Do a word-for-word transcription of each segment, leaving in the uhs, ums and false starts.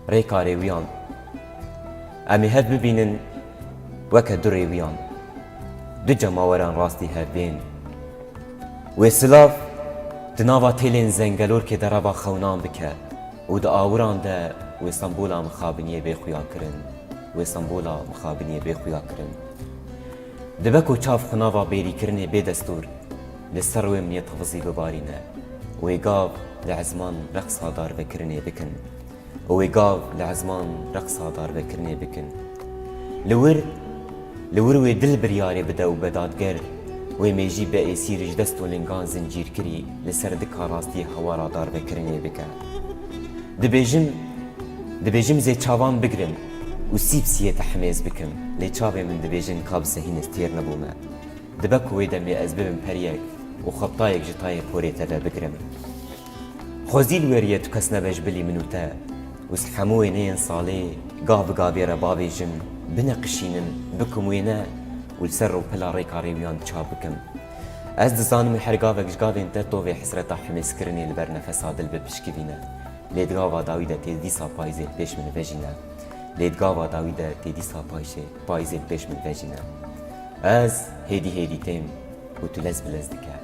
Rêka rêwiyan. Em ê hev bibînin weke du rêwiyan. Du cemaweran rastî hev bên. Wê silav di nava têlên zengelorkê de reva xewnan bike û di awiran de wê sembola mixabiniyê bê xuya kirin. Wê sembola mixabiniyê bê xuya kirin. Dibe ku çav xunava bêrîkirinê bê destûr li ser wê minê tevizî bibarîne. Wê gav li ezman reqsa darvekirinê bikin. Wê gav li ezman reqsa darvekirinê bikin. Li wir, li wir wê dil biryarê bide û be dadger, wê mêjî be êsîr ji dest û lingan zincîrkirî li ser dika rastiyê hewara darvekirinê bike. Dibêjim, dibêjim zê çavan bigrim û sî bi sîyê te hemêz bikim. Lê çavê min dibêjin ka bi sehî nestêr nebûme. Dibe ku wê demê ez bibim periyek û xebitayek ji tayê porê te ve bigrim. Xwezî li wêriyê tu kes nebe ji bilî min û te. Û ji hemû wêneyên salê, gav bi gavê re bavêjim, bineqişînim, bikim wêne û li ser rûpela rêka rêwiyan çav bikim. Ez dizanim her gavek ji gavên te tovê hesreta hemêzkirinê li ber nefesa dil bipişkivîne. Lê di gava dawî de tê dîsa payîzê li pêş min vejîne. Lê di gava dawî de tê dîsa payşê, payîzê li pêş min vejîne. Ez hêdî hêdî têm û tu lez bi lez dike.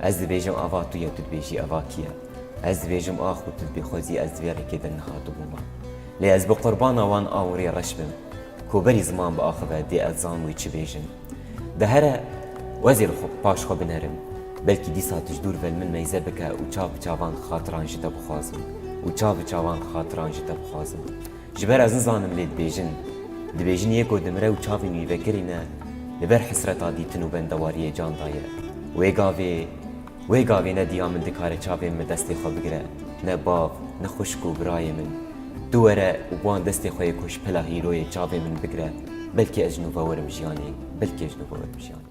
Ez dibêjim ava tu ye, tu dibêjî eva kî ye? Ez dibêjim ax û tu dibê xwezî ez di vê rêkê de nehatibûme. Lê ez bi qurbana wan awirê reş bim. Ku berî ziman biaxive dê ez zan wê çi bêjim. De here û ez ê li xwe paş xwe binerim. Belkî dîsa tu ji dûr ve li min meyze bike û çav bi çavan xatiran ji te bixwazim. Û çav bi çavan xatiran ji te bixwazim. Ji ber ez nizanim lê dibêjin. Dibêjin yê ku dimire û çavên wî vekirîne, li ber hesreta dîtin û bendewariyê can daye. Wê gavê, wê gavê ne diya min dikare çavên min destê xwe bigire, ne bav, ne xwişk û birayê min. Tu were û bi wan destê xwe yê ku ji pela hîroyê çavên min bigire, belkî ez ji nû ve werim jiyanê, belkî ez ji nû ve werim jiyanê.